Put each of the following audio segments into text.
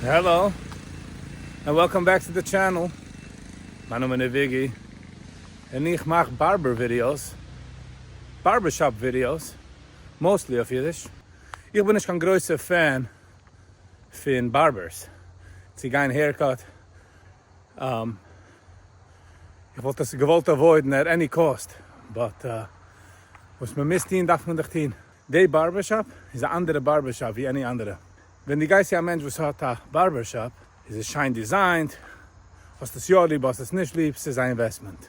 Hello and welcome back to the channel, מיין נאמען איז וויגי און איך מאך barber videos, barber shop videos, mostly אויף אידיש. איך בין נישט קיין גרויסע fan פון barbers צו גיין haircut, איך וואלט עס געוואלט avoid ן at any cost, but וואס מען מוז טון דארף מען דאך טון. די barber shop איז א אנדערע barber shop ווי any אנדערע. ווען דו גייסט צו א מענטש וואס האט א barber shop איז עס שיין designed, האסט עס יא ליב האסט עס נישט ליב, ס'איז א investment.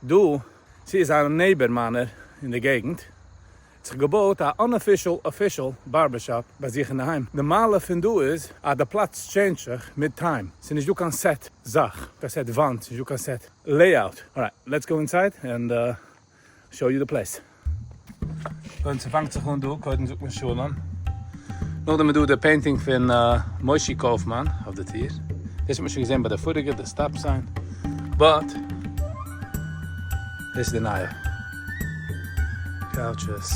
דא ס'איז א neighbor מיינער אין די געגנט, האט זיך געבויט א unofficial official barber shop ביי זיך אינדערהיים. די מעלה פון דא איז אז די פלאץ change ט זיך מיט time, ס'איז נישט דא קיין set זאך, קיין set וואנט, ס'איז נישט דא קיין set layout. Alright, let's go inside and show you the place. קודם ס'פאנגט זיך אן דא, קודם זאגט מען שלום, נאכדעם איז דא די painting פון מושי קויפמאן אויף די טיר, דאס האט מען שוין געזען ביי די פאריגע, די stop sign, but דאס איז די נייע couches.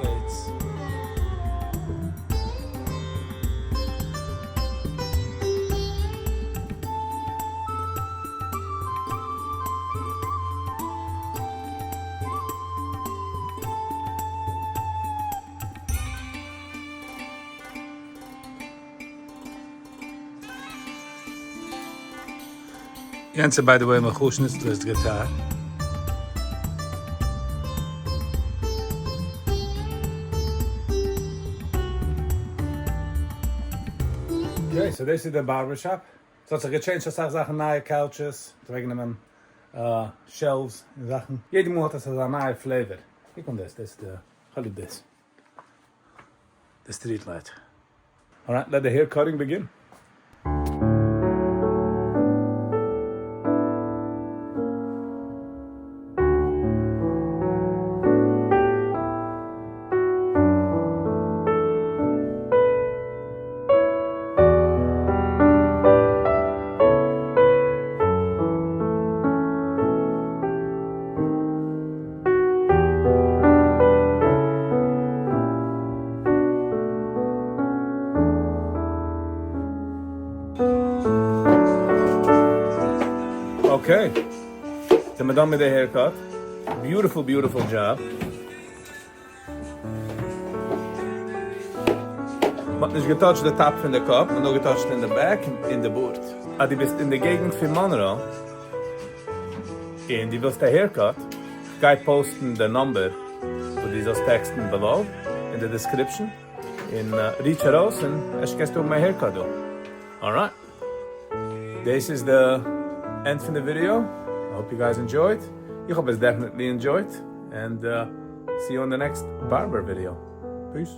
Plates. יענץ איז by the way מיכל שניצלער'ס גיטאר. Okay, so דאס איז די barber shop. ס'האט זיך גע change ט אסאך זאכן, נייע couches, מ'האט אוועקגענומען shelves און זאכן. יעדע מאל האט עס אזא נייע flavor. קוק אן דאס, דאס איז די, כ'האב ליב דאס. די street light. Alright, let the hair cutting begin. Okay, זעמער done מיט די haircut, beautiful beautiful job. מ'האט נישט גע touch ט די top פון די קאפ, מ'האט נאר גע touch ט אין די back און די בארד. אז דו ביסט אין די געגנט פון מאנרא און דו ווילסט א haircut, כ'גיי post ן די number וואס דו זאלסט text ן below אין די description, און reach ארויס און אפשר קענסטו האבן א haircut דא. Alright. דאס איז די end פון די video, I hope you guys enjoyed, איך האב עס definitely enjoyed, and see you on the next barber video. Peace.